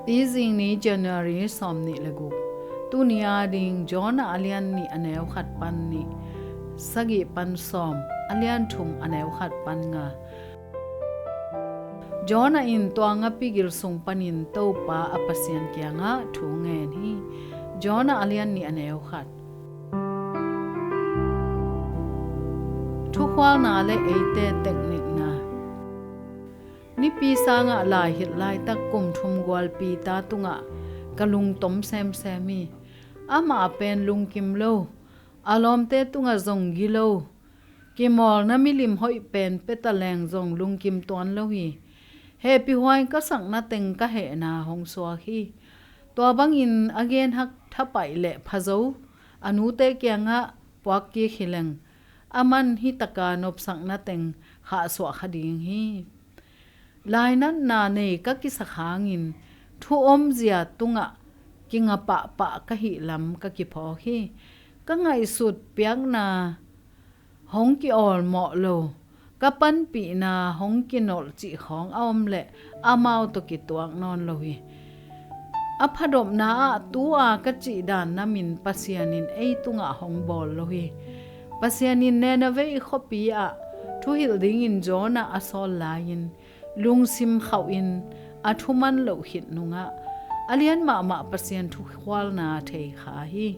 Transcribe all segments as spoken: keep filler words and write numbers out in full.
Tuzing ni, January sawmnih le guk. Tuni a ding Jonah a lian nih a neu khat pan nih, sagih pan sawm, a lian thum a neu khat pan nga. Jonah in tua ngapi gil sung panin Topa a Pasian kiangah thu ngen hi. Jonah a lian nih a neu khat. Thukhualna le eite teknikna. Nipi sangah laihilh laitak kum thum gual Peter tungah ka lungtom semsem hi. Amah pen lungkim lo, a lawmte tungah zong gilo, kimawlna milim hoih pen pia taleng zong lungkim tuan lo hi. Hehpihhuai ka sakna teng ka hehna hong suak hi. Tua bangin a genhak thapaih le phazo a nute kiangah puak kik hileng, aman hih taka nopsakna teng khahsuah kha ding hi. Lainatna nei ka kisak hangin thu omzia tungah kinga pahpah ka hih lam ka kiphawk hi. Ka ngaihsut piakna hong ki-awlmawh lo, ka panpihna hong kinolh cih khawng a om leh amau tawh kituak nawn lo hi. A phadopna ah tu-a ka cihdan namin Pasian in ei tungah hong bawl lo hi. Pasian in Nineveh khuapi ah thuhilh dingin Jonah a sawl lai-in lungsim khauhin a thuman loh khit nungah a lian mahmah Pasian thukhualna thei kha hi.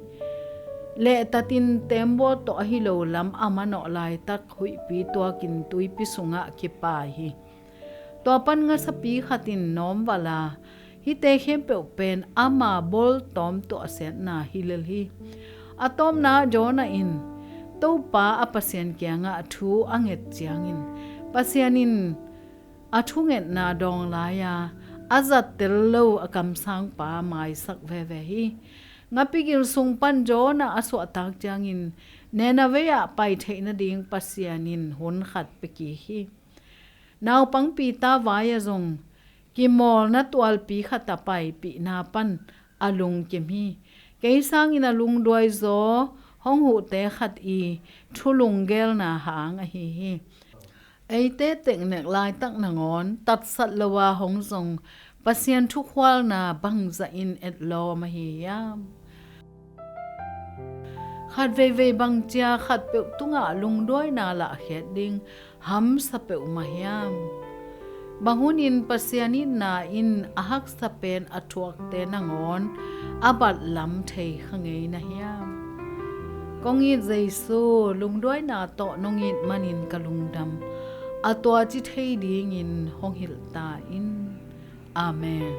Lehtatin teembaw tawh ahi lo lam a manawh laitak huihpi tuakin tuipi sungah kipai hi. Tua pan ngasapi khat in nawmvalh a, hihte khempeuh pen ama bawltawm tuahsiatna hi lel hi. A tawpna Jonah in Topa a Pasian kiangah thu a nget ciangin Pasian in a thungetna dawng lai-a a zattel lo a kamsangpa maisak veve hi. Ngapi gil sung pan Jonah a suahtak ciangin Nineveh ah pai theih nading Pasian in hun khat pia kik hi. Naupang Peter vai-ah zong kimawlna tualpi khat a paipihna pan a lungkim hi. Kei sangin a lungduaizaw hong huhte khat i thu lunggelna hang ahi hi. Eite teknek laitak nangawn tatsat lo-a hong zong Pasian thukhualna bangzah in etlawm ahi hiam? Khatveivei bangcia khatpeuh tungah lungduaina lahkhiat ding hamsa peuhmah hiam? Bang hunin Pasian itna in a haksa pen a thuakte nangawn a bat lam thei kha ngei na hiam? Kong it Jesu, lungduaina tawh nong it manin ka lungdam. A tuaci thei dingin hong hilh ta in. Amen.